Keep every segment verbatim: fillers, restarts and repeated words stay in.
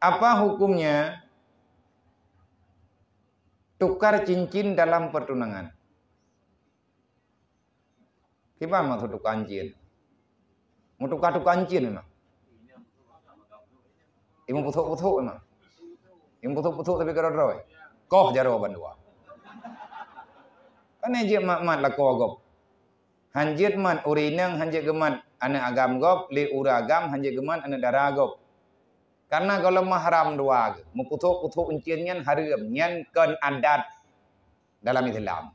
Apa hukumnya tukar cincin dalam pertunangan? Kiban maksud tukar cincin? Meutukar-tukar cincin memang. Imeum puthok-puthok memang. Imeum puthok-puthok tapi keudroe-droe. Koh jaroe bandua. Kan jeuet mat-mat lakoe gob. Han jeuet mat ureueng inong, han jeuet geumat aneuk agam gob, lé ureueng agam han jeuet geumat aneuk dara gob. Karena gohlom mahram dua geuh. Meuputhok-puthok cincin nyan hareuem, nyan kon adat dalam Islam.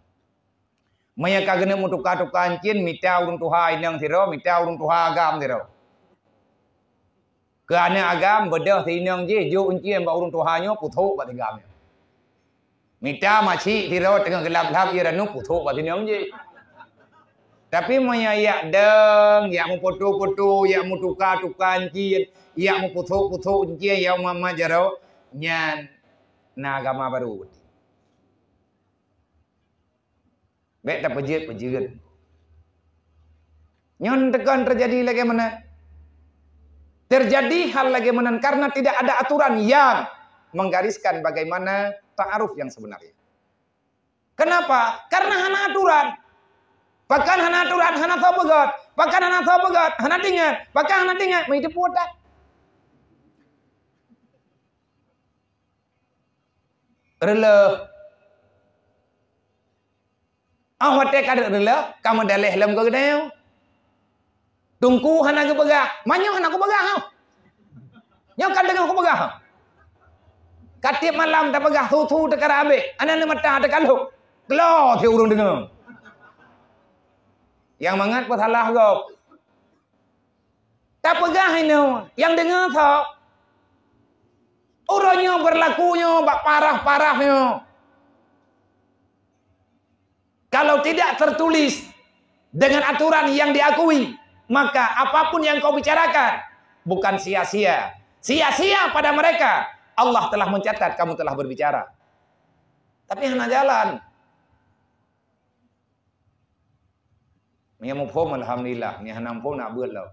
Meunyo ka keuneuk meutuka-tuka cincin, mita ureueng tuha inong sidroe, mita ureueng tuha agam sidroe. Keu aneuk agam, beudôh si inong jih, jok cincin bak ureueng tuha nyoe, puthok bak si agam nyoe. Mita macik sidroe teungoh geulap-lap ie ranup, puthok bak si inong jih. Tapi meunyo yak dong, yak meupoto-poto, yak meutuka-tuka cincin, yak meuputhok-puthok cincin, yak mat-mat jaroe, nyan na agama baru. Bék tapeujeuet-peujeuet. Nyoe teukon teujadi lagée meunan. Terjadi hal lagée meunan karena tidak ada aturan yang menggariskan bagaimana ta'aruf yang sebenarnya. Kenapa? Karena hana aturan. Pakon hana aturan, hana soe peugét. Pakon hana soe peugét, hana teuingat. Pakon hana teuingat, meuideue puet that. Reuleuh. Ah, watée ka reuloh, ka meudaleh lom keu geutanyoe. Teungku hana geupeugah, meunyoe hana kupeugah, ha. Nyoe ka deungoe kupeugah, ha. Ka tieb malam tapeugah, su-su teuka rab abéh, aneuk mata teuka lhok. Klo si ureueng deungoe. Nyang mangat peusalah gob. Tapeugah inoe, nyang deungoe soe? Uroe nyoe beurlaku nyoe bak parah-parah nyoe. Kalau tidak tertulis dengan aturan yang diakui, maka apapun yang kau bicarakan bukan sia-sia. Sia-sia pada mereka, Allah telah mencatat kamu telah berbicara. Tapi hana jalan. Meunyo muphom, alhamdulillah. Meunyo hana muphom, nak beuet lom.